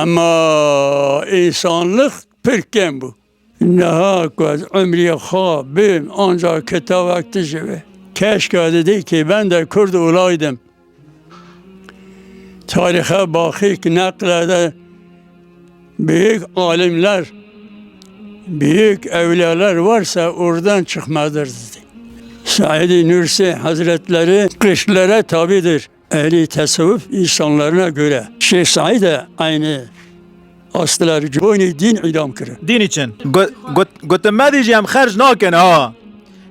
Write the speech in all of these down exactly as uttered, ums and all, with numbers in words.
Ema însanlik pir kêm bû. Niha ku ez umrê xwe bêm, ancak kitabek tije be. Keşka didî ki ben de Kurd olaydım. Tarihe bakik neklede büyük alimler, büyük evliyalar varsa oradan çıkmadır dedi. Said-i Nursi Hazretleri kişilere tabidir. Ehli tasavvuf insanlarına göre. Şeyh Said de aynı astılar. Ciboni din idam kırı. Dîn için. Got, got, gotin me dî jî em xerc nakin ha.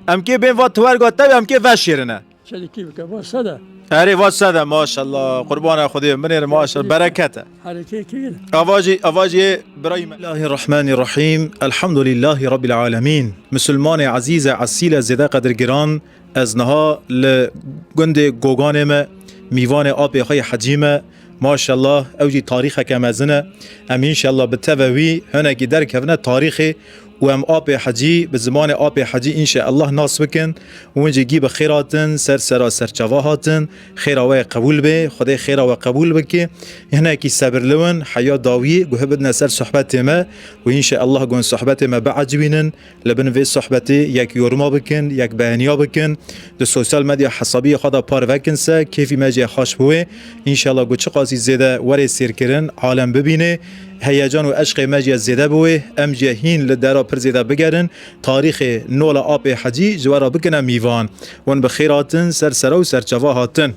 Em kê bên va tuwerga te em kê veşêrine. Çelikî bike, va sede. Erê va sede, maşallah. Qurbana Xwedê min ê maşallah. Berekete. Herekê kî? Ava jî, ava jî birayî me. Bismillahirrahmanirrahim. Elhamdülillahi Rabbil alemin. Misilmanê ezîze esîle zêde qedirgiran, ez niha li gundê Goganê me, mîvanê apê xwe yê Hecî me. Maşallah, ew jî tarîxeke mezin e. Em înşallah bi teve wî hinekî derkevine tarîxê û em apê Hecî, bi zimanê apê Hecî înşallah nas bikin. Hûn jî gî bi xêr hatin, ser sera serçava hatin. Xêra we qebûl be, Xwedê xêra we qebûl bike. Hinekî sebirli win, heya dawî guh bidine ser sohbetê me û înşallah gon sohbetê me biecibînin. Li bin vê sohbetê yek yoruma bikin, yek beğeniya bikin. Di sosyal medya hesabiyê xwe de parve kin se, kêfî me jê xweş biwê. Înşallah ku çiqasî zêde werê sêrkirin, alem bibînê. Heyecan û eşqê me jê zêde biwê. Em jê hîn li dera pir zêde bigerin. Tarîxê nola apê Hecî ji we re bikine mîvan. Hûn bi xêr hatin, ser sera û serçava hatin.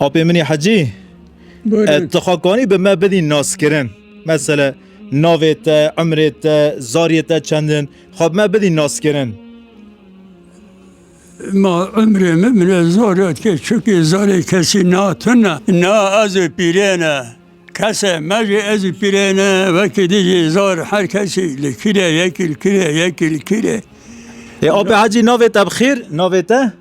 Apê min ê Hecî, Buyurun. E, tu xwe kanî bi me bidî naskirin. Mesele, navê te, emrê te, zariyê te çendin, xwe bi me bidî naskirin. Ma emrê min, min e zariyat ke, çunkî zarê kesî na tune, na ez û pîrê ne. Kese me jî ez û pîrê ne, wekî dî jî zar her kesî li kîrê, yekî li kîrê, yekî li kîrê. Ê, apê Hecî, navê te bi xêr, navê te?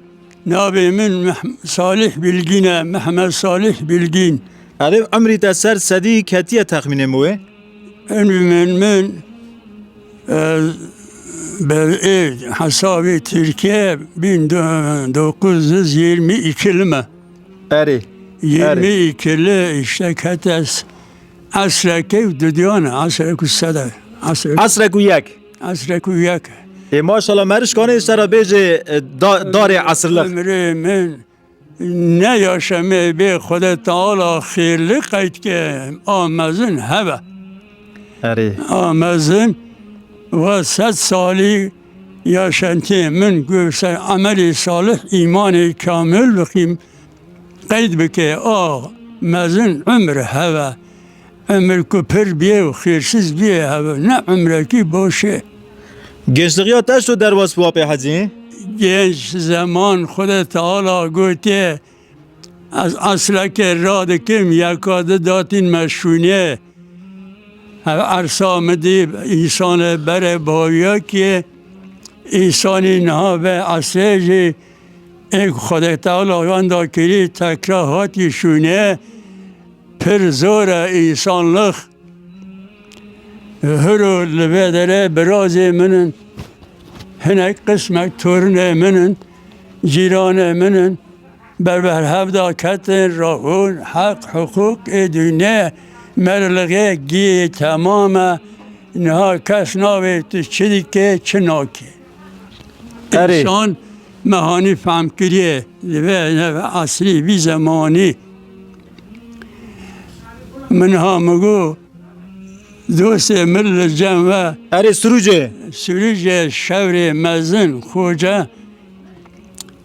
Navê min Mehm-, Salih Bilgîn e, Mehmet Salih Bilgîn. Erê, emrî te ser sedî ketiye texmînê min wê? Emrî min, min, e, ber ê hesabê Tirkiye bin dokuz yüz yirmi ikili me. Erê, erê. Yirmi ikili işte ketes. Esrekê û didiyan e, esrek û sede. Esrek. Esrek û yek. Esrek û yek. Ê, maşallah, merişkanê sera bêjê, e, da-, darê esrlik. Emrê min ne yaşamê bê Xwedê Teala xêrli qeyd ke a mezin heve. Erê. A mezin ve sed salî yaşantiyê min, gurse emelî salih, îmanê kamil bixîm. Qeyd bike, a mezin umr heve. Umr ku pir biyê û xêrsiz biyê heve. Ne umrekî boşê. Gençligiya te ji tu derbas bû apê Hecî? Genç zeman Xwedê Teala gotiye, ez esleke radikim, yeka di datîn me şûnê. Ev ersa min dî, însanê berê bawiya kê, însanî niha ve esrê jî ê Xwedê Teala wenda kirî tekra hatî şûnê, pir zor e însanlix. Hiro li vê derê birazê min in, hinek qismek torunê min in, cîranê min in. Berber hevda ketin, rahûn, heq, hiqûq ê dûnê, merliğê gî temam e. Niha kes navê tu çi dike, çi nake. Erê. Însan me hanî fehm kiriye, li vê neve esrî vî zemanî. Min ha min got, dostê min li cem ve. Erê, Sirûcê. Sirûcê, şewrê mezin, xoce,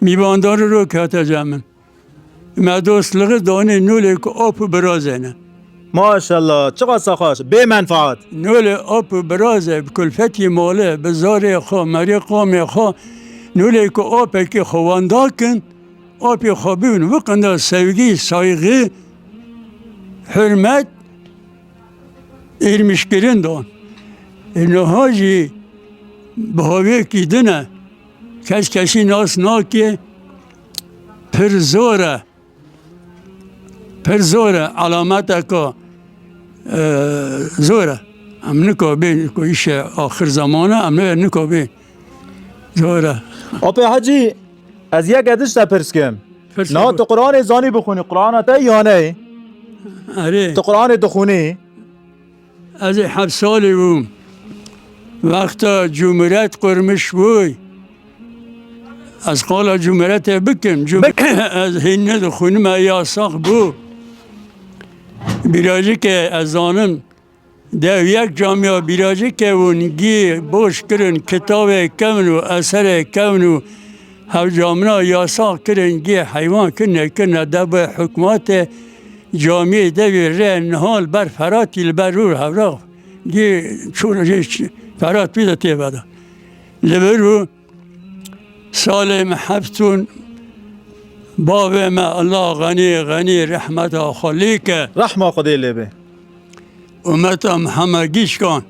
mîvandarî ro kete cem min. Me dostluğu danê nolê ku ap û birazê ne. Maşallah, çiqasa xweş, bê menfaat. Nolê ap û birazê bi kulfetî male, bi zarê xwe, merê qamê xwe, nolê ku apekî xwe wenda kin, apê xwe bibin, wiqinda sevgî, saygı, hürmet, êrmişkirin dan. E, niha jî bi havêkî din e. Kes kesî nas nake, pir zor e. Pir zor e, alameteke, e, zor e. Em nikabin ku îşe axir zaman e, em nikabin. Zor e. Apê Hecî, ez yek ediş te pirs kim. Pirs. Niha tu Qur'anê zanî bixwînî, Qur'ana te ya neyê? Erê. Tu Qur'anê dixwînî? Ez ê heft salî bûm. Wexta Cumhuriyet kurmiş bûy. Ez qala Cumhuriyetê bikim. Cum- ez hîn ne dixwînime, yasax bû. Bîracikê ez zanim. Dev yek camiya bîracikê bûn, gî boş kirin, kitabê kevn û eserê kevn û hevcamina yasax kirin, gî heywan kirine, kirine, de bi hikûmetê camiyê devî rê nihal ber Feratî li ber rû hevra gî çûn jî Ferat wî de tê veda. Li vir û salê me heftûn bavê me Allah Xenî, Xenî rehmeta xwe lê ke. Rehma Xwedê lê be. Umeta Mihemed Gîşkan,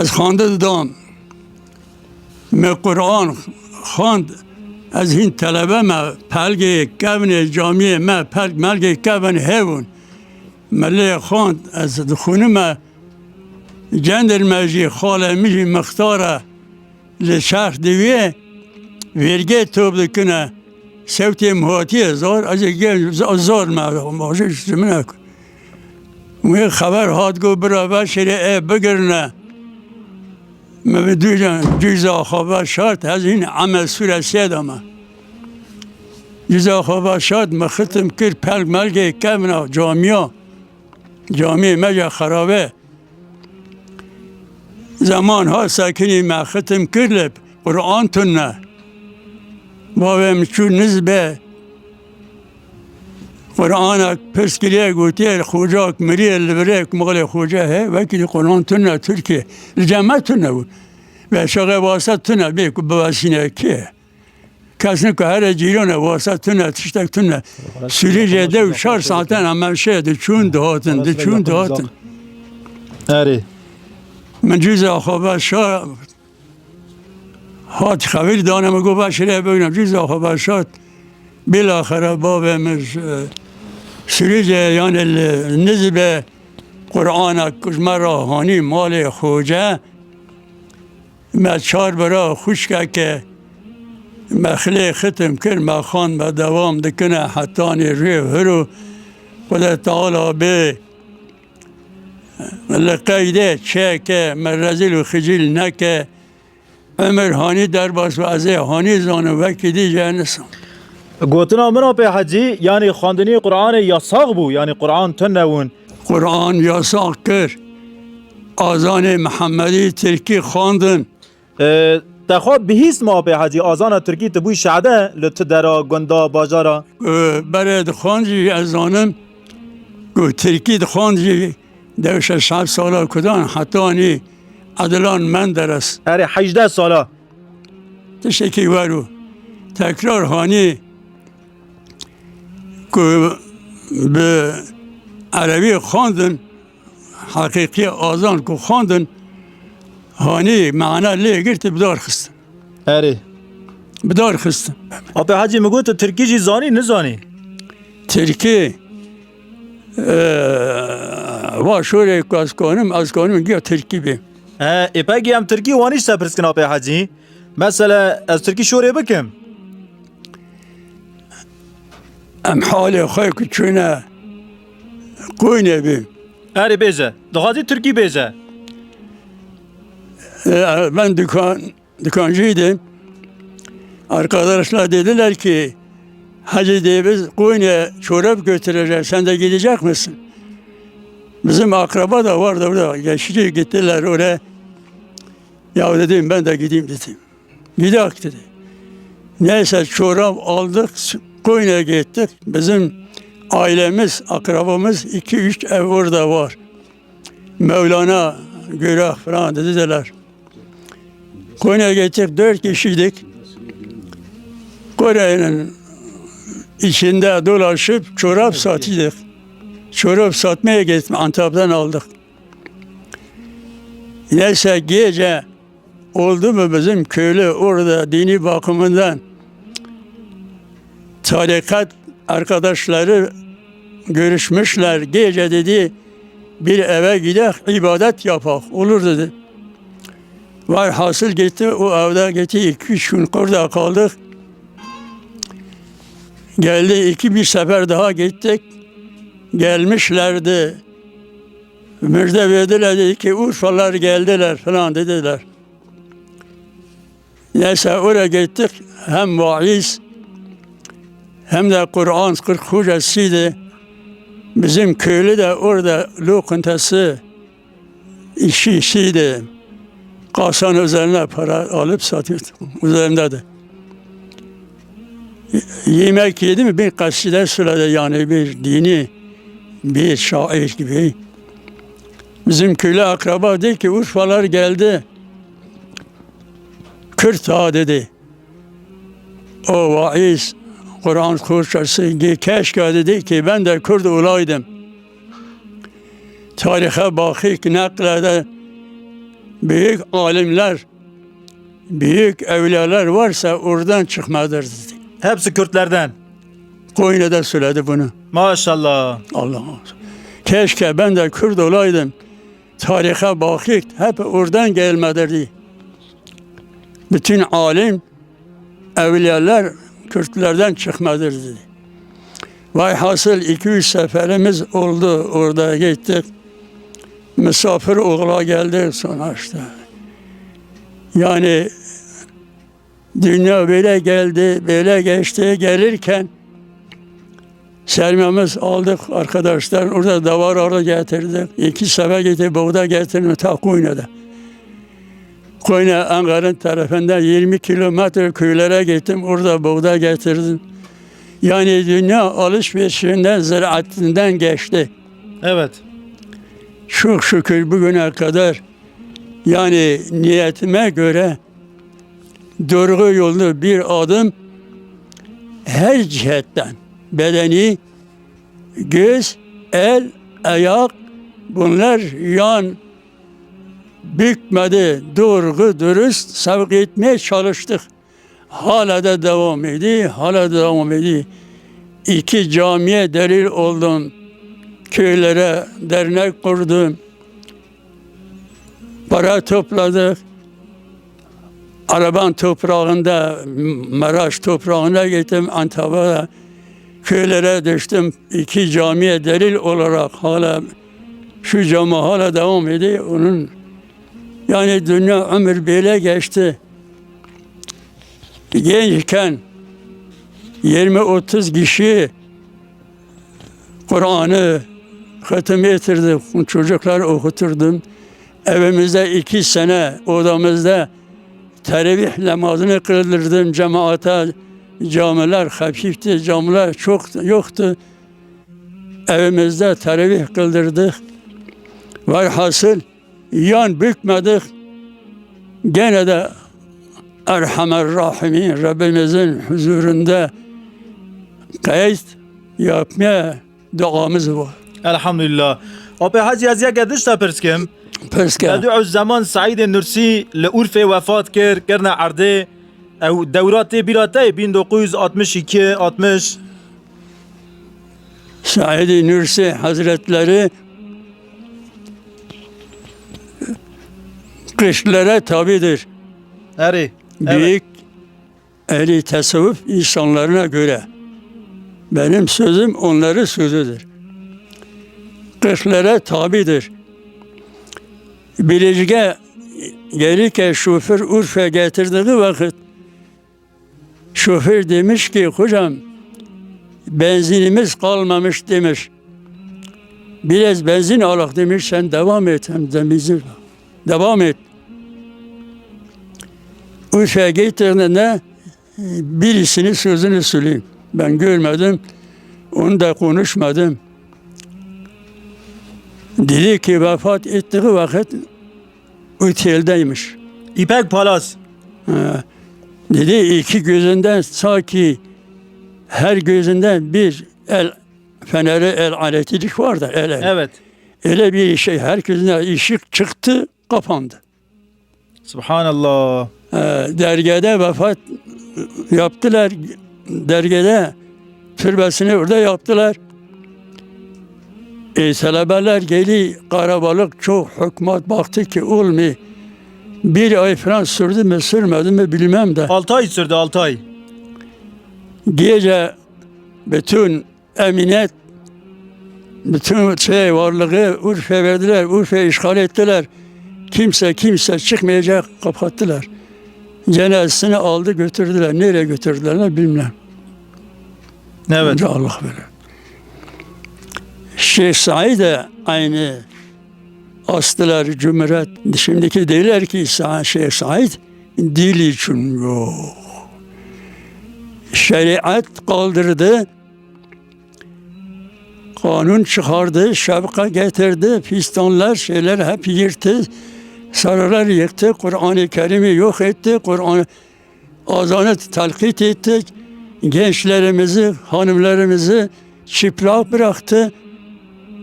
ez xwendin didam. Me Quran xwend, ez hîn telebe me, pelgê kevnê camiyê me, pelg melgê kevin hebûn. Me lê xwend, ez dixwînime, cendir me jî, xalê min jî mixtar e. Li çerx divê vêrgê top dikine. Sewtê min hatiye zor, ez ê gel z-, zor me, ma ji, ji min ek. Wê xeber hat, got, bira veşêrê ê bigirine. Me bi dû cüza xwe veşart, ez hîn eme sûre sê de me. Cüza xwe veşart, me xitim kir, pelg melgê kevna camiya. Camiyê me jî xerabe. Zeman hat sekinî me xitim kir, lê Quran tune. Bavê min çû nizbe Quranek pirs kiriye, gotiye, Xocak miriye, li virê malê Xoca he, wekî Quran tune Tirkiye. Li cem me tune bû. Ve şaxê wasa tune bê ku bivasîne kê. Kes niko here cîran e, wasa tune, tiştek tune. Sûrî jê dew çar saetan em meşe diçûn dihatin, diçûn dihatin. Erê. Min cîza xwe veşa hat, xevîr dane min, got veşêrê bibînim, cîza xwe veşart. Bîlaxire bavê min, e, Sûrî jê, yani li nizbe Qur'anek ji me re hanî malê Xoce. Me çar bira xwişkeke me xilê xitim kir, me xwend, me dewam dikine hetanî rê hiro Xuda Teala bê li qeydê çêke, me rezîl û xicîl neke. Emir hanî derbas bû, ez ê hanî zanim, wekî dî jê nizanim. Gotina min a pê Hecî, yanî xwendinî Qur'anê yasax bû, yanî Qur'an tune bûn. Qur'an yasax kir. Azanê Mihemedî tirkî xwendin. E, te xwe bihîst ma pê Hecî, azana tirkî tu bûyî şehde li tu dera, gunda, bajara? E, berê dixwend jî ez zanim ku tirkî dixwend jî dew şeş heft sala kudan hetanî Edlan Menderes. Erê, hejdeh sala. Tiştekî wer û tekrar hanî ku bi erebî xwendin, heqîqî azan ku xwendin, hanî mana lê girtî bi dar xistin. Erê. Bi dar xistin. Apê Hecî, min got, tu tirkî jî zanî, nizanî? Tirkî, e, va şorê ku ez kanim, ez kanim giya tirkî bê. E, ê pekî em tirkî wanî ji te pirs kin, Apê Hecî? Mesele, ez tirkî şorê bikim? Em halê xwe ku çûne qoynê bî. Erê bêje. Dixwazî tirkî bêje. E, ben dukan, dukancıydım. Arkadaşlar dediler ki, "Hacı diye biz Konya çorap götüreceğiz. Sen de gidecek misin?" Bizim akraba da vardı orada. Gençliği gittiler oraya. Ya dedim, "Ben de gideyim," dedim. Gidelim dedi. Neyse, çorap aldık, Konya'ya gittik. Bizim ailemiz, akrabamız iki üç ev orada var. Mevlana, Gülah falan dediler. Konya'ya gittik, dört kişiydik. Konya'nın içinde dolaşıp çorap satıyorduk. Çorap satmaya gittik, Antep'ten aldık. Neyse, gece oldu mu bizim köylü orada dini bakımından tarikat arkadaşları görüşmüşler. Gece dedi, "Bir eve gidek, ibadet yapak." Olur dedi. Var hasıl gitti, o evde gitti, iki üç gün orada kaldık. Geldi, iki bir sefer daha gittik. Gelmişlerdi. Müjde verdiler, dedi ki Urfalılar geldiler falan dediler. Neyse, oraya gittik. Hem vaiz hem de Kur'an kırk hocasıydı. Bizim köylü de orada lokantası, işi işiydi. Kasanın üzerine para alıp satıyordu. Üzerinde de. Yemek yedi mi bir kaside söyledi, yani bir dini, bir şair gibi. Bizim köylü akraba dedi ki Urfalar geldi. Kürt ha dedi. O vaiz, Kur'an hocası, keşke dedi ki ben de Kürt olaydım. Tarihe bakık naklede büyük alimler, büyük evliyalar varsa oradan çıkmadır dedi. Hepsi Kürtlerden. Konya'da söyledi bunu. Maşallah. Allah Allah. Keşke ben de Kürt olaydım. Tarihe bakık hep oradan gelmedir dedi. Bütün alim, evliyalar Kürtlerden çıkmadır dedi. Vay hasıl iki üç seferimiz oldu, orada gittik. Misafir oğla geldi sonra işte. Yani dünya böyle geldi, böyle geçti. Gelirken sermemiz aldık arkadaşlar. Orada davarları getirdik. İki sefer gitti, buğday getirdim ta Konya'da. Konya Ankara'nın tarafında yirmi kilometre köylere gittim. Orada buğday getirdim. Yani dünya alışverişinden, ziraatinden geçti. Evet. Çok şükür bugüne kadar yani niyetime göre doğru yolda bir adım her cihetten, bedeni, göz, el, ayak, bunlar yan bükmedi, doğru dürüst sevk etmeye çalıştık. Hala da devam ediyor, hala da devam ediyor. İki camiye delil oldum, köylere dernek kurdum, para topladık. Araban toprağında, Maraş toprağına gittim, Antalya'da köylere düştüm. İki camiye delil olarak hala şu cami hala devam ediyor. Onun yani dünya ömür böyle geçti. Gençken yirmi otuz kişi Kur'an'ı hatim ettirdim, çocuklar okuturdum. Evimizde iki sene odamızda teravih namazını kıldırdım cemaate. Camiler hafifti, camiler çok yoktu. Evimizde teravih kıldırdık. Velhasıl yan bükmedik. Gene de Erhamer Rahimin Rabbimizin huzurunda kayıt yapmaya duamız var. Elhamdülillah. Apê Hecî, ez yeke dişta pirs kim. Pirs ke. Bediüzzeman Seîdê Nursî li Urfê wefat kir, kirine erdê. Ew dewra tê bîra te yê bin dokuz yüz altmış iki, altmış. Seîdê Nursi Hazretleri kırklara tabidir. Erê. Evet. Büyük ehli tasavvuf insanlarına göre. Benim sözüm onların sözüdür. Kırklara tabidir. Bilecik'e gelirken şoför Urfa'ya getirdiği vakit şoför demiş ki, "Hocam, benzinimiz kalmamış," demiş. "Biraz benzin alak," demiş, "sen devam et, hem de bizi devam et." Urfa'ya gittiğinde birisini sözünü söyleyeyim. Ben görmedim, onu da konuşmadım. Dedi ki vefat ettiği vakit oteldeymiş. İpek Palas. Ha. Dedi iki gözünden sanki her gözünden bir el feneri, el aletilik vardır. El, el. Evet. Öyle bir şey, her gözünden ışık çıktı, kapandı. Subhanallah. E, dergede vefat yaptılar. Dergede türbesini orada yaptılar. E, talebeler geldi, karabalık çok, hükümet baktı ki olmuyor. Bir ay falan sürdü mü sürmedi mi bilmem de. Altı ay sürdü, altı ay. Gece bütün emniyet Bütün şey varlığı Urfa'ya verdiler. Urfa'yı işgal ettiler. Kimse kimse çıkmayacak, kapattılar. Cenazesini aldı götürdüler. Nereye götürdüler ne bilmem. Evet. Ancak Allah bilir. Şeyh Said de aynı astılar cumhuriyet. Şimdiki diyorlar ki Sa- Şeyh Said dil için yok. Şeriat kaldırdı. Kanun çıkardı, şapka getirdi, fistanlar, şeyler hep yırttı. Sarılar yıktı, Kur'an-ı Kerim'i yok etti, Kur'an azanı telkit etti. Gençlerimizi, hanımlarımızı çıplak bıraktı.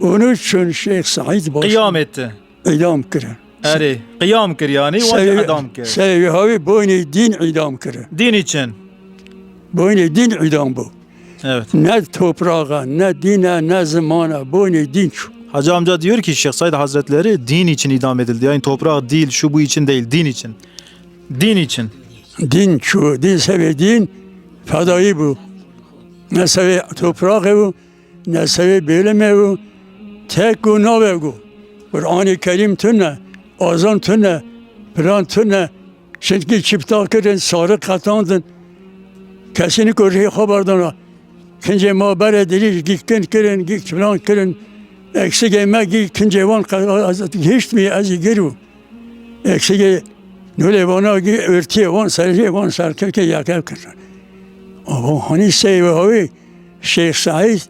Onun için Şeyh Said baş Qiyam etti. idam kir. Erê, qiyam kir yani, wan jî idam kir. Sebebi havi boynê din idam kir. Din için. Boynê din idam bu. Evet. Ne toprağa, ne dine, ne zamana, boynê din çû. Hacı amca diyor ki Şeyh Said Hazretleri din için idam edildi. Yani toprak, dil, şu bu için değil, din için. Din için. Din çû, din sebê din fedayî bû. Ne sebê toprağı bû, ne sebê bêlime bû. Tek ku navê ku Kur'an-ı Kerim tune, azan tune, plan tune, Çimkî çipta kirin, sarî qetandin. Kesî niko rihê xwe berdana. Kincê ma berê dirîj gîk kin kirin, gîk çilan kirin. Eksigê me gîk kincê wan qe- gihişt mi ez ê gir bû. Eksigê nûlê vana gî örtiyê wan serê wan serkirkê yekev kirin. Ava hanî seyve hawî Şeyh Saîd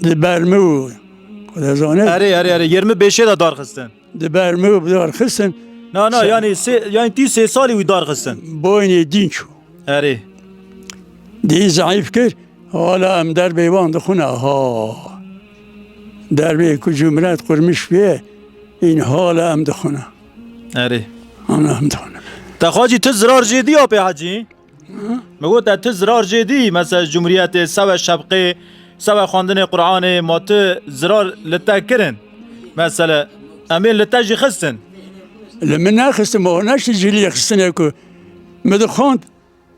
di ber mi bû. Xwedê zane. Erê, erê, erê. Yirmi beşê de darxistin. Di ber mi û bi dar xistin. Na, na, Sen- yanî sê, yanî tî sê salî wî dar xistin. Boynê dîn çû. Erê. Dîn zeîf kir. Hala em derbê wan dixwine. Ha. Derbê ku cumhuriyet qurmiş bê, în hala em dixwine. Erê. Ana em dixwine. Te xwacî tu zirar jê dî apê hecî? Mi got, te tu zirar jê dî, mesela cumhuriyetê, sewe şebqê, sewe xwendinê Qur'anê, ma tu zirar li te kirin? Mesela, em ê li te jî xistin. Li min nexistin, ma neştî ciliyê xistinê ku mi dixwend,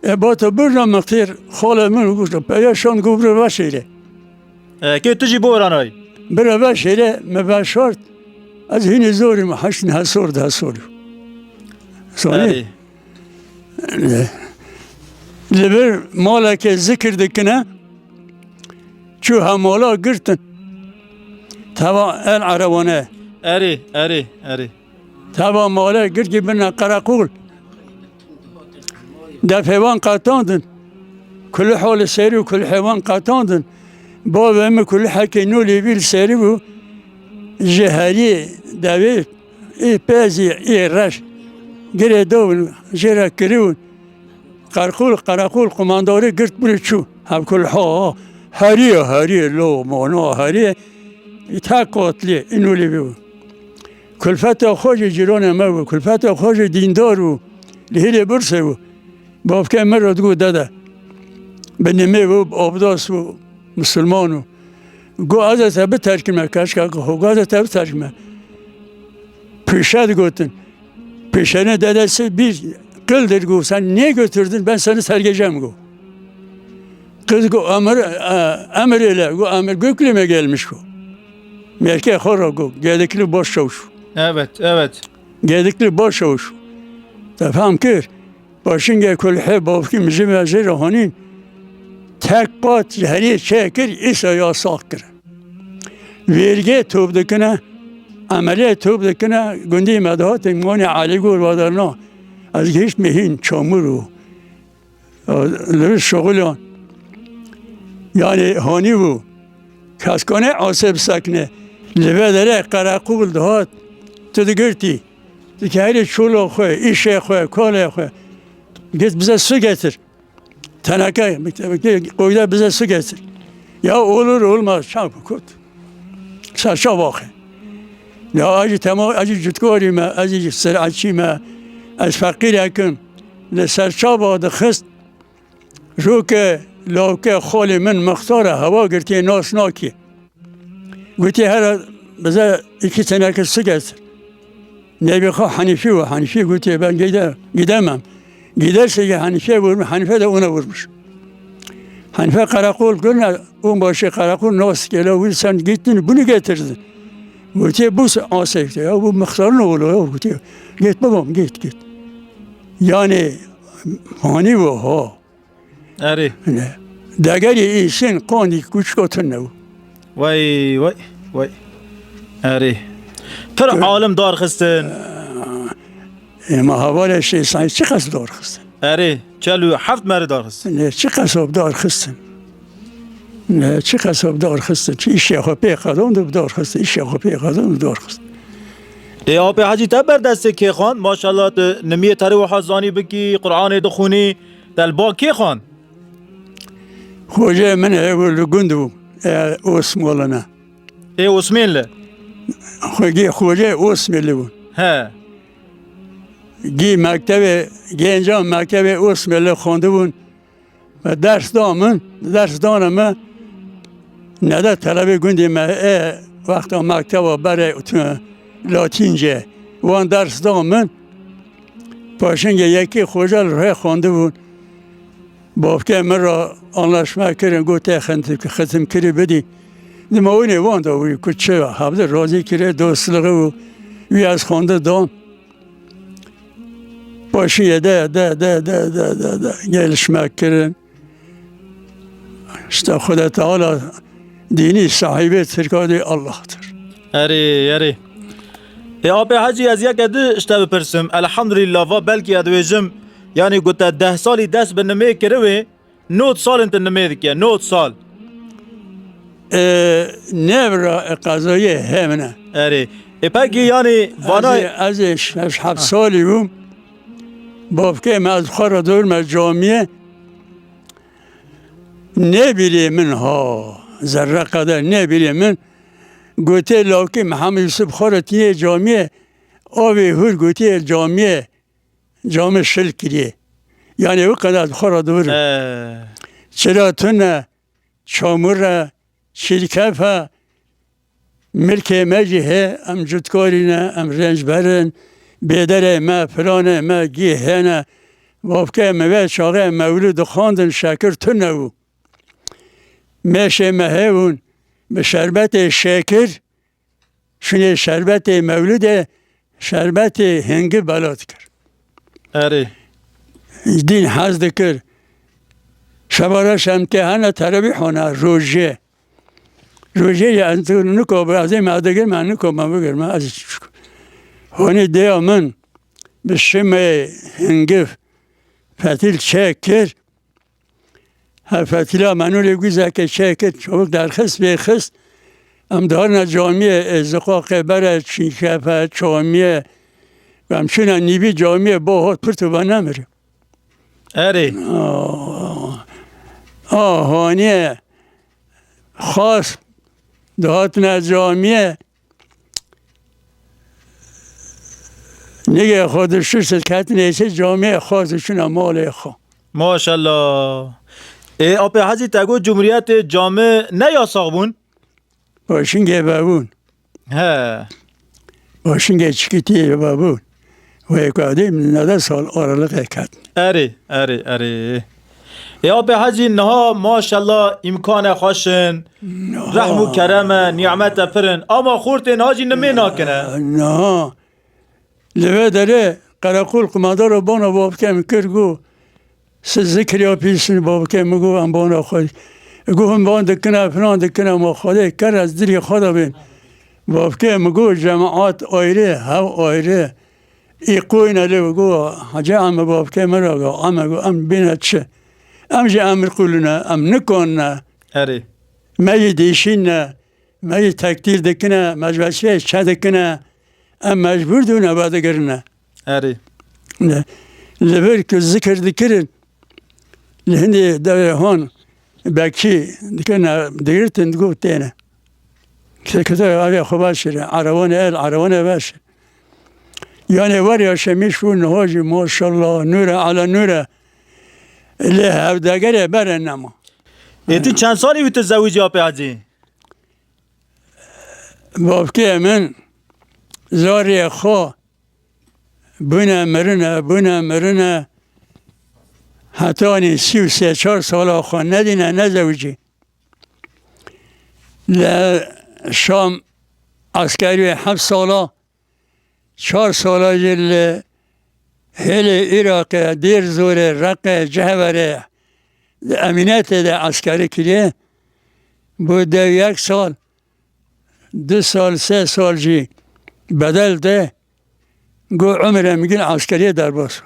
e, bata birna mixtêr, xalê min û goşta, peya şand ku bire veşêre. E, kê tu jî boranay? Bire veşêre, me veşart, ez hînî zorî me, heşt neh sor, deh sor. Sorî? Erê. Li vir malekê zikir dikine, çû hemala girtin. Teva el erewane. Erê, erê, erê. Teva male girtî bine qereqûl. Defê wan qetandin. Kulîha li serî û kulîhê wan qetandin. Bavê min kulîhekê nû lê vî li serî bû. Ji herî devê ê pezî ê reş girê dawin jê re kirîwin. Qerqûl, qereqûl, qumandarê girt bûrê çû. Hevkul ha, ha, heriye, heriye, lo, mona, heriye. Îta kotlê, inû lê bû. Kulfeta xwe jî cîranê me bû. Kulfeta xwe jî dîndar bû. Li hêlê Bursê bû. Bavkê min re digot, dede. Bi nimê bû, bi abdas bû, misilman bû. Got, ez ê te biterkime, keşka ku xwe, got, ez ê te biterkime. Pêşe digotin. Pêşene dedesi bir kıldır got, sen niye götürdün, ben seni sergeceğim got. Kız got, emir, e, emir ile got, emir göklüme gelmiş got. Merke xora got, gedikli baş çavuş. Evet, evet. Gedikli baş çavuş. Te fam kir. Başingê kulhê bavkî min ji me jê re hanîn, tek qat ji heriyê çêkir, îsa yasax kir. Vêrgê top dikine, emeliyê top dikine, gundî me dihatin, wanê Elî Gor ve derna. Ez gihiştme hîn çamur û, e, li vir şixulan. Yanî hanî bû. Kes kane asê bisekine. Li vê derê qereqûl dihat, tu digirtî. Dikê herî çola xwe, îşê xwe, kalê xwe. Git bize su getir. Teneke, koyda bize su getir. Ya olur olmaz, çap kut. Serça baxê. Ya acı tema, acı cutkorî me, acı serçî me, ez feqîrekim. Li serça ba dixist, Roke lawke xalê min mixtar e, hewa girtiye nas nakî. Gotiye, here bize iki teneke su getir. Nebî xwe Hanîfî û Hanîfî gotiye, ben gide, gidemem. Giderse ki Hanîfîye vurmuş, Hanîfe de ona vurmuş. Hanife karakol kirine, onbaşı karakol nas kêla wî sen gittin bunu getirdin. Gotiye bu asek ya bu muhtarın oğlu ya gotiye. Git babam git git. Yani hani bu ha. Erê. Ne. Degerê îşin qandî kûçika tune bû. Wey, wey, wey. Erê. Pir alim darxistin. Ema hevalê Şêxsayî çi qas darxistin? Erê, çel û heft merî darxistin. Ne, çi qas darxistin? Ne, çi qas darxistin? Çi îşê xwe pê qedand û darxistin, îşê xwe pê qedand û darxistin. Ê, apê Hecî te ber destê kê xwend? Maşallah, tu nimiyê terê wiha zanî bikî, Qur'anê dixwînî. Te li ba kê xwend? Xocê min hêvû li gund bû, e, Osmoline. Ê Osmênli? Xwe gê xocê Osmênli bû. He. Gê mektebê, gencan mektebê Osmênli xwendibûn. Ve ders da min, ders dana me, nede telebê gundê me, e, wexta mekteba berê tu Latînce. Wan ders da min. Paşingê yekê xoca li rê xwendibûn. Bavkê min re anlaşma kirin, got, "Te xentim-, xetimkirî bidî." Dima winê wan da wî ku çi, hevdi razî kirê, dostluğu û wî ez xwendin dan. Paşiyê de, de, de, gelişme kirin. İşte Xuda Teala dînî sahibê Tirka dê Allah'tır. Erê, erê. E, apê Hecî, ez yeke di ji te bipirsim. Elhamdulillah, va belkî ez dibêjim, yanî ku te deh salî dest bi nimê kiriwê, nod sal in tu nimê dike, nod sal. E, nevra, e, qezayê hemine. Erê. E, pekî, yanî, vana ez ê, ez ê şeş heft salî bûm. Bavkê me ez xwe re dor me camiye. Nebîrê min ha, zerre qeder nebîrê min. Gotê lawkê Mihemed Yusuf xwe re tînê camiye. Avê hûr gotê camiye. Camê şil kiriye. Yani wî qeda xwe re dibir. He. Çira tune, çamur e, çîrkef e, milkê me jî hê, em cutkarî ne, em rêncber in, bêderê me, filanê me, gî hêne. Bavkê me ve çaxê mewlûd dixwandin, şekir tune bû. Mêşê me hê bûn, bi şerbetê şekir, şûnê şerbetê mewlidê, şerbetê hingi bela dikir. Erê. Dîn hez dikir. Şevara şemtê hene terebî hona rojê. Rojê ya ez niko, ez ê me digir me niko me bigir me ez. Honî dêya min bi şimê hingiv fetîl çek kir. Her fetîla menûrê guzeke çêkir, çavik derxist, vêxist. Em diharine camiyê, ê, ziqaqê bere, çînkefe, camiyê. Em çûne nîvî camiyê, bo hot pirt û venemir. Erê. Ah, ah, haniyê. Xas dihatine camiyê. Nigê xwe dişişt ketin êsê camiyê xwe diçûne malê xwe. Maşallah. Ê, apê Hecî, te got Cumhuriyetê cami ne yasax bûn? Başingê vebûn. He. Başingê çikitiyê vebûn. Wê ku edîm nede sal aralık eket. Erê, erê, erê. Ê, apê Hecî, niha maşallah îmkane xweş in. Niha. Rehm û kerem e, nîmete pir in. Ama xortê niha jî nimê nakine. Niha. Li vê derê qereqol qumandaro bona bavkê min kir, got, "Siz zikir yapıyorsunuz?" Bavkê min got, "Em bona xwe." Got, "Him van dikine, filan dikine, ma Xwedê ker ez dilê xwe de bên." Bavkê min got, "Cemaat ayrı, hev ayrı." Î qoyne lê got, "Hacı eme bavkê min re got, eme got, em bîne çi? Em jî emir qulune, em nikonne." Erê. Me yî dîşîne, me yî tekdîr dikine, me ji vê çê çe dikine, em mecbûr dûne vedigirine. Erê. Ne. Li vir ku zikir dikirin, li hindê devê hon bekî dikirine, digirtin, digot têne. Kite, kite avê xwe baş kire, erewanê el, erewanê baş. Yani var ya şemiş û niha jî maşallah, nûre ala nûre. Lê hevdegerê bere nema. Ê, tu çend salî wî tu zewicî, apê Hecî? Bavkê min zarê xwe bûne mirine, bûne mirine. hetanî sî û sê çar sala xwe nedîne, nezewicî. Li Şam eskerî heft sala, çar sala jî li hêlê Iraqê, Dêr Zorê, Reqê, Cihwerê, di emînetê de eskerî kiriye. Bû dew yek sal, du sal, sê sal jî bedel de, got, Umre, min gil eskeriyê derbas.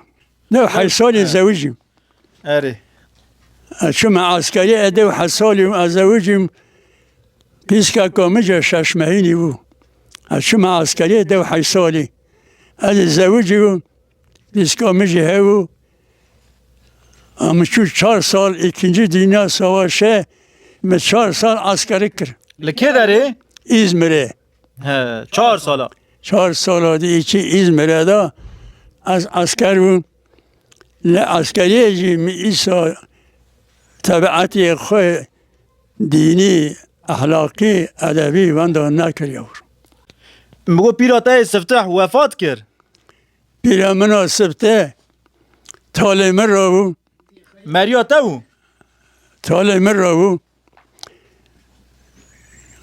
Dew heyt salî zewicîm. Erê. Ez çûme eskeriyê, ez dew heyt salî bûm, ez zewicîm. Pîskeka min jî şeş mehînî bû. Ez çûme eskeriyê dew heyt salî. Ez ê zewicî bûm. Pîska min jî hebû. Em çû çar sal, îkincî Dinya Savaşê, min çar sal eskerî kir. Li kê derê? Îzmirê. He, çar sala. Çar sala di îçî Îzmirê de ez esker bûm. Li eskeriyê jî min îsa tebietê xwe dînî, ehlaqî, edebî wenda nekiriye. Min got pîra te yê sifteh wefat kir. Pîra min a sifteh talê min re bû. Meriya te bû? Talê min re bû.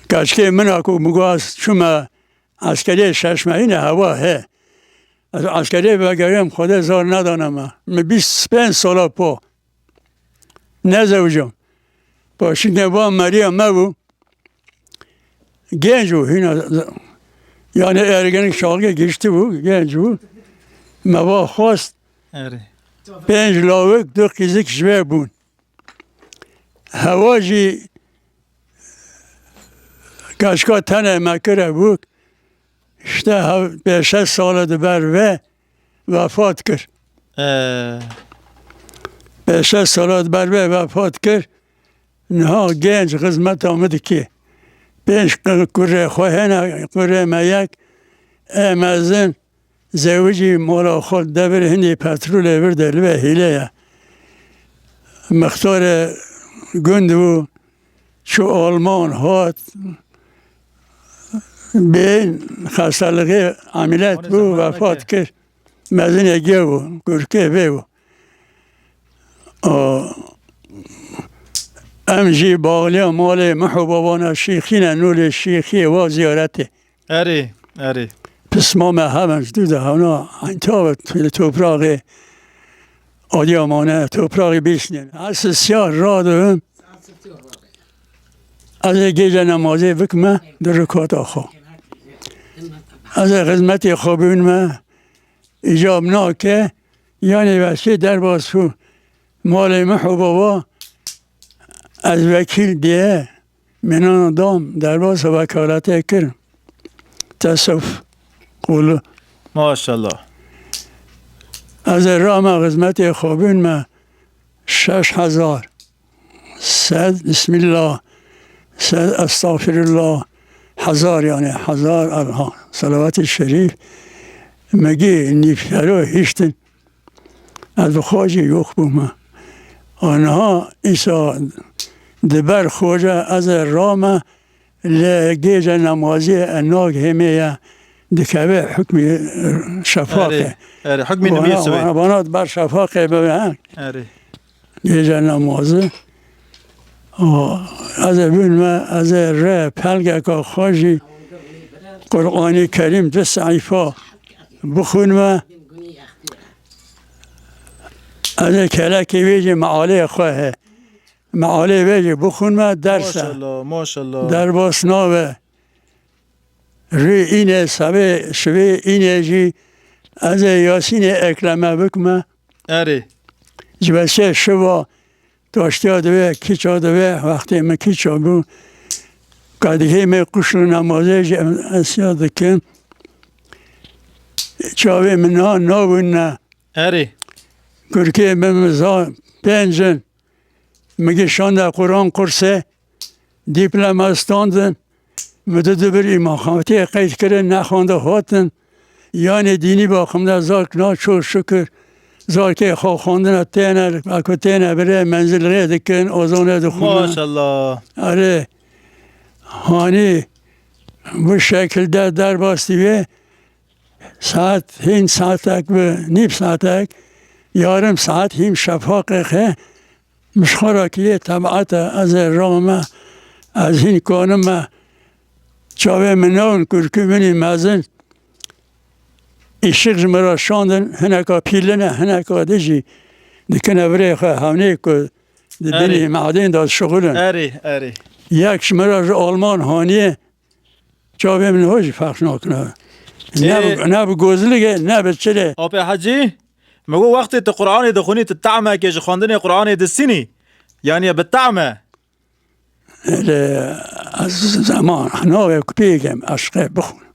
Keçikê min a ku min got ez çûme eskeriyê şeş mehîne hewa he. Ez eskeriyê vegeriyam Xwedê zar nedane me. Min bîst pênc sala po. Nezewicam. Paşînê va meriya me bû. Genc bû, hîna, yanî ergenik çaxê giştî bû, genc bû. Me va xwest. Erê. Pênc lawik, du qîzik ji vê bûn. Hewa jî keçika tenê me kire bû. Îşte hev-, pêşe sala di ber vê vefat kir. Ee. Pêşe sala di ber vê vefat kir. Niha genc xizmeta min dike. Pênc kurê xwe hene, kurê me yek, ê mezin, zewicî, mala xwe devir hindî petrolê vir de li vê hîle ye. Mixtarê gund bû, çû Alman, hat, bên xestelixê emîlet bû, vefat kir. Mezinê gê bû, kurkê vê bû. O, em jî bağliya malê mih û babana şîxî ne, nûlê şîxiyê wa ziyaretê. Erê, erê. Pisma me hemen ji dû de hewna Eyntawe li topraxê Adıyamanê, topraxê Bîsnê. Ez siyar radibim. Ez ê gêje nemazê bikime di rikata xwe. Ez ê xizmetê xwe bibînime. Îcab nake, yanî veşê derbas bû. Malê mih û baba, ez wekîl diye, mînana dam, derbasa wekaletê kir. Tesewf qulu. Maşallah. Ez ê rame xizmetê xwe bînime şeş hezar. Sed, Bismillah. Sed, Estağfirullah. Hezar, yanî hezar, elha. Salavat-ı Şerîf. Megi nîfero hiştin. Ez bi xwe jî yox bûme. Aniha îsa di ber xwe re ez ê rame, lê gêje nemaziyê e, nag hêmê ye, dikeve hukmî şefaqê. Erê, erê, hukmî nimîr sibê. Vana, vana di ber şefaqê bibe, he? Erê. Gêje nemazi. O, ez ê bûn me, ez ê rê pelgeka xwe jî Qur'anî Kerîm du sehîfa bixwînme. Ez ê kelekê wê jî mealê xwe he. Mealê wê jî bixwînme, ders e. Maşallah, maşallah. Derbas nabe. Rê înê, sevê, şivê înê jî ez ê Yasînê Ekreme bikime. Erê. Ji ber sê şiva taştiya divê, kiça divê, wextê min kiça bû. Qedihê me quşlu nemazê jî em esya dikin. Çavê min na, nabûn ne. Erê. Kurkê min za pênc in. Min gişande Quran kursê, dîploma standin. Min di dibir îmaxatiyê qeyd kirin, nexwende hatin. Yanê dînî baximde zark na çok şükür. Zarkê xwe xwendine têne, ku têne birê menzil rê dikin, ozanê dixwîne. Maşallah. Erê, hanî bu şekilde derbas dibe, saet, hîn saetek bi, nîv saetek, Yarım saet hîm şefaqê xe, min ji xwe re kiriye tebiata, ez ê rame, ez hîn kanime, çavê min newin, kurkû min î mezin, îşik ji min re şandin, hineka pîlin e, hineka din jî dikine virê xwe, hewnê ku di binî Erê. Mehdên de dişuxulin. Erê, erê. Yek ji min re ji Alman haniye, çavê min ho jî ferq nakine. Ne Ê- bi, ne bi gozligê, ne bi çilê. Apê Hecî, min got wextê tu Qur'anê dixwînî, tu tahmekê ji xwendinê Qur'anê disînî. Yanî bi tahme. Lê ez zeman navê ku pê kem eşqê bixwin.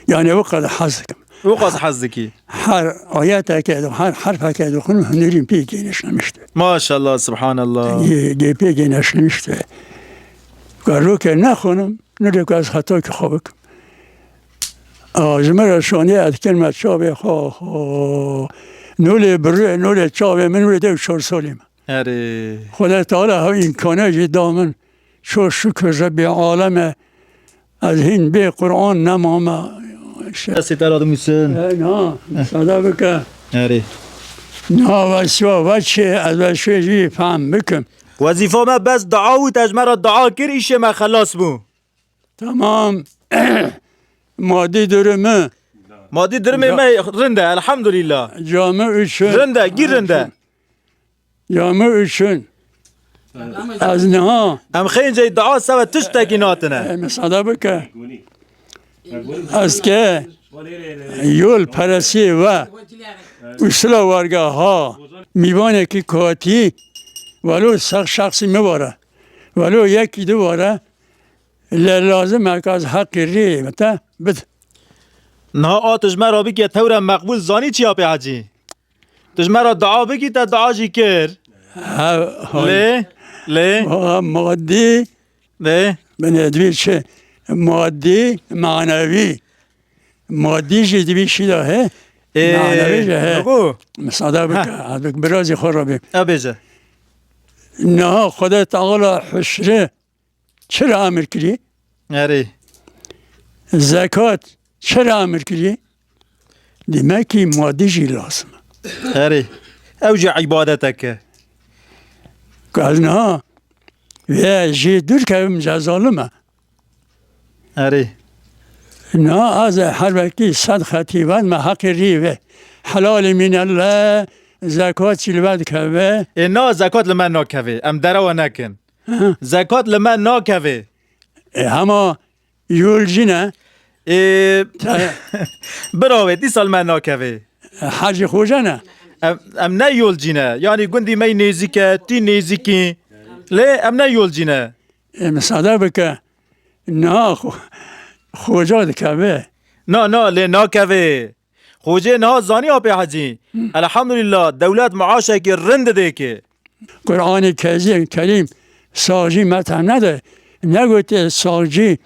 Yani o kadar hez dikim. O kadar hez dikî. Her ayeteke, her harfeke dixwin hunurîm pê gênişlemişti. Maşallah, subhanallah. Gê, gê pê gênişlemişti. Garoke nexwinim, nurê ku ez xetokî xwe bikim. A, ji me re şonê ez dikin me çavê xwe, xwe. Nolê birê, nolê çavê min wê de çar salî me. Erê. Xwedê Teala hev îmkane jî da min. Çok şükür Rebbî aleme. Ez hîn bê Qur'an nemame. Destê te radimûsin. E, na, müsaade bike. Erê. Na, ve siwa ve çi, ez ve şû jî fehm bikim. Wezîfa me bes dua û te ji me re dua kir, îşê me xelas bû. Tamam. Madî durumu. Madî durumê Ca- me rind e, elhamdulillah. Camî üçin. Rind e, gî rind e. Camî üçin. Ez niha. Em xêncey dua seve tiştekî natine. E, müsaade bike. Ez ke yol peresi ve usula warga ha. Mîvanekî kuatî. Velo şex-, şexsî mi vare. Velo yekî du vare. Lê lazim e ka ez heqî rî te bid. Niha a tu ji me re bike tewre meqbûl zanî çi ya pê Hecî? Tu ji me re dua bikî te dua jî kir. Ha, ha. Lê, lê. Ha, madî. Lê. Binê divî çi? Madî, manevî. Madî jî divî şî de he. Ê, manevî jî he. Biko. Misada bike. Ha. Abik birazî xwe rabî. E bêje. Niha Xwedê Teala huşri Çira emir kirî? Erê. Zekat çira emir kirî? Demek ki madî jî lazim e. Erê. Ew jî îbadetek e. Ku ez niha vê jê dûr kevim, ceza li me. Erê. Niha ez ê her wekî sed xetî ven me heqê rî vê. Helalî mîne le, zekat jî li me dikeve. Ê na, zekat li me nakeve. Em derewa nekin. Hı. Zekat li me nakeve. E, hema yolcî ne? E, Te- bira wê, dîsa li me nakeve. E, hecî xoce ne? Em, em ne yolcî ne. Yanî gundî me yî nêzîk e, tî nêzîkî. Lê em ne yolcî ne. E, misade bike. Na, xo-, xoca dikeve. Na, na, lê nakeve. Xocê niha zanî apê Hecî. Hı. Elhamdulillah, dewlet maaşekî rind didê ki. Qur'anê Kezî-, Kerîm saxcî mete nede. Negotê saxcî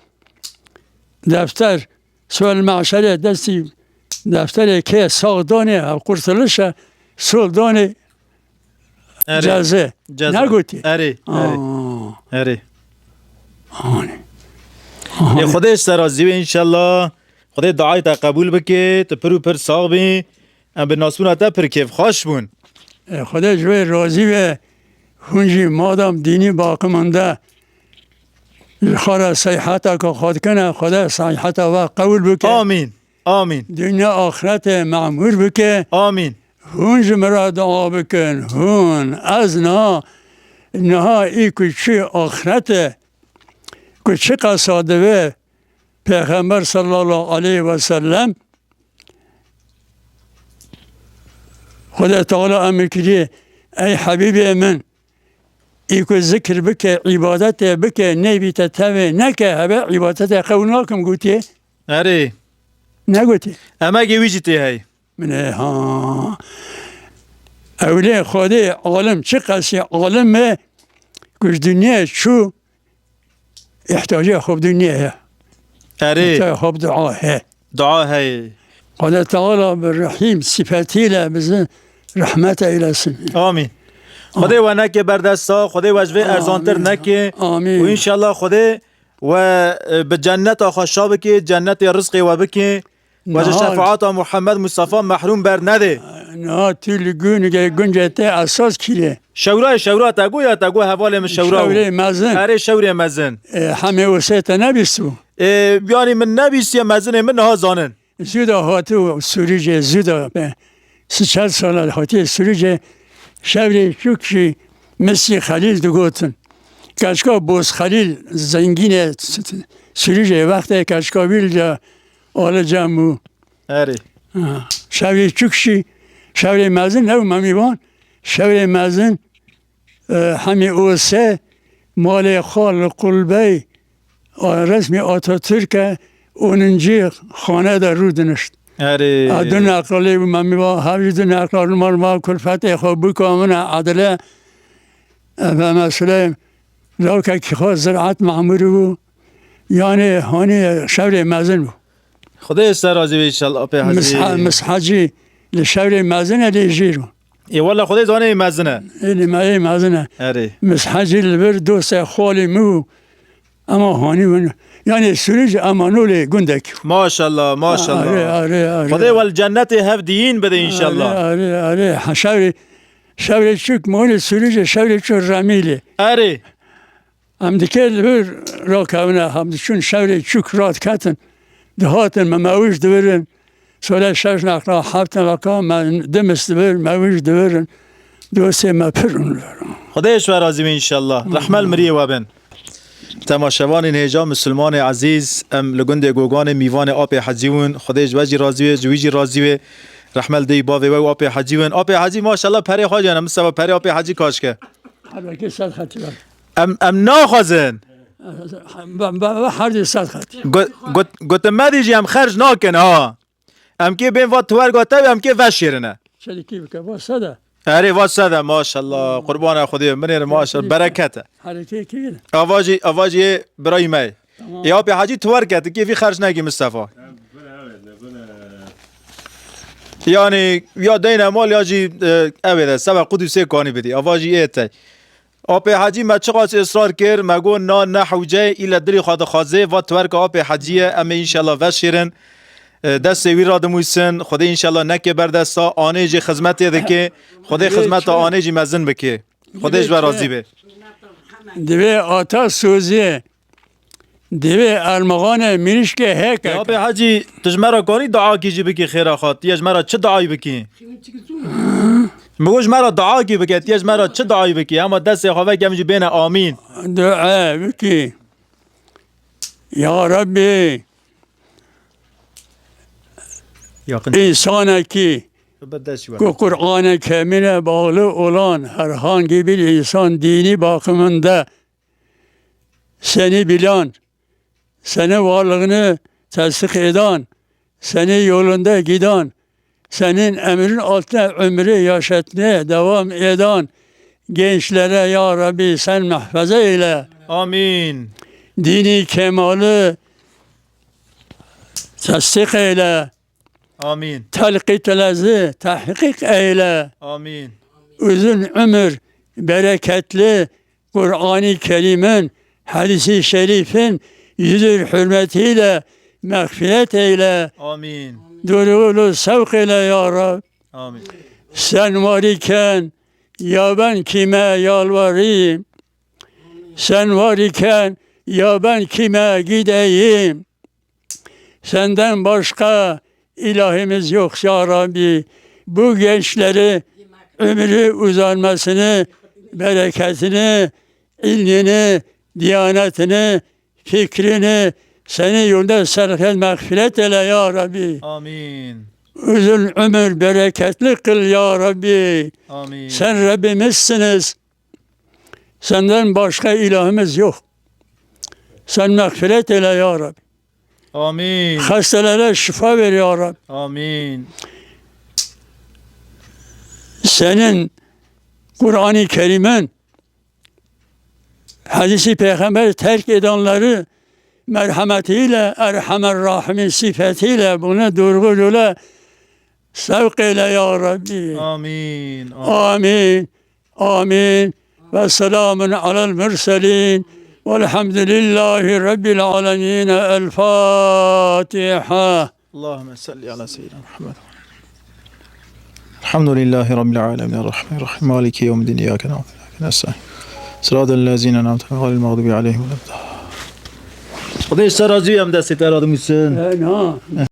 defter, sol meşerê destî defterê kê sax donê, ev qurtulişe, sol donê Erê. Cezê. Ceza. Negotî. Erê, erê. Aa. Erê. Anî. Ê Xwedê ji te razî be înşellah. Xwedê duayê te qebûl bike, tu pir û pir sax bî. Em bi nasbûna te pir kêfxweş bûn. Ê Xwedê ji wê razî be. Hûn jî madam dînî baqiman de ji xwe re seyheta ku xwe dikine, Xwedê seyheta we qebûl bike. Amîn. Amîn. Dinya axirete memûr bike. Amîn. Hûn ji min re dua bikin. Hûn, ez niha, niha î ku çû axirete, ku çi qesa divê Pêxember sallallahu aleyhi ve sellem, Xwedê Teala emir kiriye, ey Hebîbê min, î ku zikir bike, îbadetê bike, neyvîte tevê neke, hebe îbadetê qewl nakim gotiye. Erê. Negotiye. Emegê wî jî tê hey. Min ê, ha. Ewlê Xwedê alim, çi qesî alim e, ku ji dinyayê çû, ihtiyacê xwe bi dinyayê he. Erê. Ihtiyacê xwe bi dua he. Dua heye. Xwedê Teala bi Rehîm sifetîle bizi rehmet eylesin. Amîn. Xwedê we neke berdesta, Xwedê we ji vê Amîn. Erzantir neke. Amîn. Û înşallah Xwedê we, e, bi cenneta xwe şa bike, cennetê rizqê we bike. We ji Niha şefaata Muhammed Mustafa mehrûm bernedê. Niha tu li gunge, gunge te esas kî ye? Şewra, şewra te got ya te got hevalê min şewra bû? Şewrê mezin. Erê, şewrê mezin. E, hemê Osê te nebîstibû? E, yanî min nebîstiye, mezinê min niha zanin. Zû de hatibû Sûrîcê, zû de be. Sî çel sala hatî Sûrîcê, şewrê çûk jî Misî Xelîl digotin. Keçika Boz Xelîl zengînê Sûrîcê, wextê keçika wî li ca, ali cem bû. Erê. Ha, şewrê çûk jî, şewrê mezin, ew Memî wan, şewrê mezin, e, hemî Ose, malê xwe li qulbey, a, resmî Atatürk e, û nincî xane de rûdinişt. Erê. A, du neqlî bû, Memî va, hevî du neqlî mal va kulfetê xwe bûka min e, edile, e, Mehmet Suleyman, lawkekî xwe ziraet memûrî bû, yanî hanî şewrê mezin bû. Xwedê ji te razî be înşallah, Apê Hecî. Misha-, Mishecî li şewrê mezin e lê jîr bû. Ê wele Xwedê zanê mezin e. Ê, lê me ê mezin e. Erê. Mishecî li vir dostê xalî min bû. Ema hanî win. Yanî Sûrî ji Emanolê gundek. Maşallah, maşallah. Erê, erê, erê. Xwedê wel cennetê hev diyîn bide înşallah. Erê, erê, erê. Ha, şewrê, şewrê çûk monê Sûrî ji şewrê çûk Remîlê. Erê. Em dikê li vir rakevine, em diçûn şewrê çûk radiketin, dihatin, me mewij divirin. Sole şeş neqla, heft neqla, me dimis divir, mewij divirin. Dostê me pir in li vir. Xwedê ji we razî be înşallah. Rehmel miriyê we bin. Temaşevanên hêja, misilmanê ezîz, em li gundê Goganê mîvanê Apê Hecî win. Xwedê ji we jî razî wê, ji wî jî razî wê. Rehmel dey bavê we û Apê Hecî win. Apê Hecî maşallah perê xwe jî hene. Min seba perê Apê Hecî kaş ke. Her wekî sed xetî ver. Em, em naxwazin. Be, be, be, her di sed xetî. Got, got, gotin me dî jî em xerc nakin ha. Em kê bên va tuwerga te, em kê veşêrine. Çelikî bike, va sede. Erê, va sede, maşallah. Qurbana Xwedê, min ê maşallah, berekete. Herekê kî ne? Ava jî, ava jî yê birayî me. Tamam. Ê Apê Hecî tuwerke, tu kê vî xerc nekî Mistefa. Yanî ya deyne mal ya jî, e, ev ê de, sebe Qudusê kanî bidî. Ava jî ê te. Apê Hecî me çiqas israr kir, me got na ne hewce, île dilê xwe dixwazê, va tuwerka Apê Hecî ye, em ê înşallah veşêrin. E, destê wî radimûsin, Xwedê înşallah neke berdesta, anê jî xizmetê dike, Xwedê xizmeta anê jî mezin bike. Xwedê ji we razî be. Divê ata sozê. Divê ermixanê mirîşkê heke. Ya Apê Hecî, tu ji me re kanî duakî jî bikî xêra xwe. Tu yê ji me re çi duayî bikî? Min got ji me re duakî bike, tu yê ji me re çi duayî bikî? Hema destê xwe veke em jî bêne amîn. Dua bikî. Ya Rabbî, Yakın. Însanekî Berdest ji we. Ku Kur'an-ı Kerim'ine bağlı olan herhangi bir insan dini bakımında seni bilen, senin varlığını tasdik eden, senin yolunda giden, senin emrin altında ömrü yaşatmaya devam eden gençlere ya Rabbi sen muhafaza eyle. Amin. Dini kemalı tasdik eyle. Amin. Telqît lezi tahqiq eyle. Amin. Uzun ömür, bereketli Kur'an-ı Kerim'in, hadis-i şerifin yüzür hürmetiyle mağfiret eyle. Amin. Durulu sevk eyle ya Rab. Amin. Sen var iken ya ben kime yalvarayım? Sen var iken ya ben kime gideyim? Senden başka ilahimiz yok ya Rabbi. Bu gençleri ömrü uzanmasını, bereketini, ilmini, diyanetini, fikrini senin yolunda sarf et, mağfiret eyle ya Rabbi. Amin. Uzun ömür bereketli kıl ya Rabbi. Amin. Sen Rabbimizsiniz. Senden başka ilahımız yok. Sen mağfiret eyle ya Rabbi. Amin. Hastelere şifa ver ya Rabbi. Amin. Senin Kur'an-ı Kerim'in, hadisi peygamber terk edenleri merhametiyle, Erhamer Rahimin sifetiyle bunu doğru yola sevk eyle ya Rabbi. Amin. Amin. Amin. Ve selamun alel murselin. Velhamdülillahi Rabbil alemin. El Fatiha. Allahümme salli ala seyyidina Muhammed. الحمد لله رب العالمين، الرحمن الرحيم، مالك يوم الدين، إياك نعبد وإياك نستعين، صراط الذين أنعمت عليهم، غير المغضوب عليهم ولا الضالين. Xwedê ji te razî, em destê te radimûsin. E, na.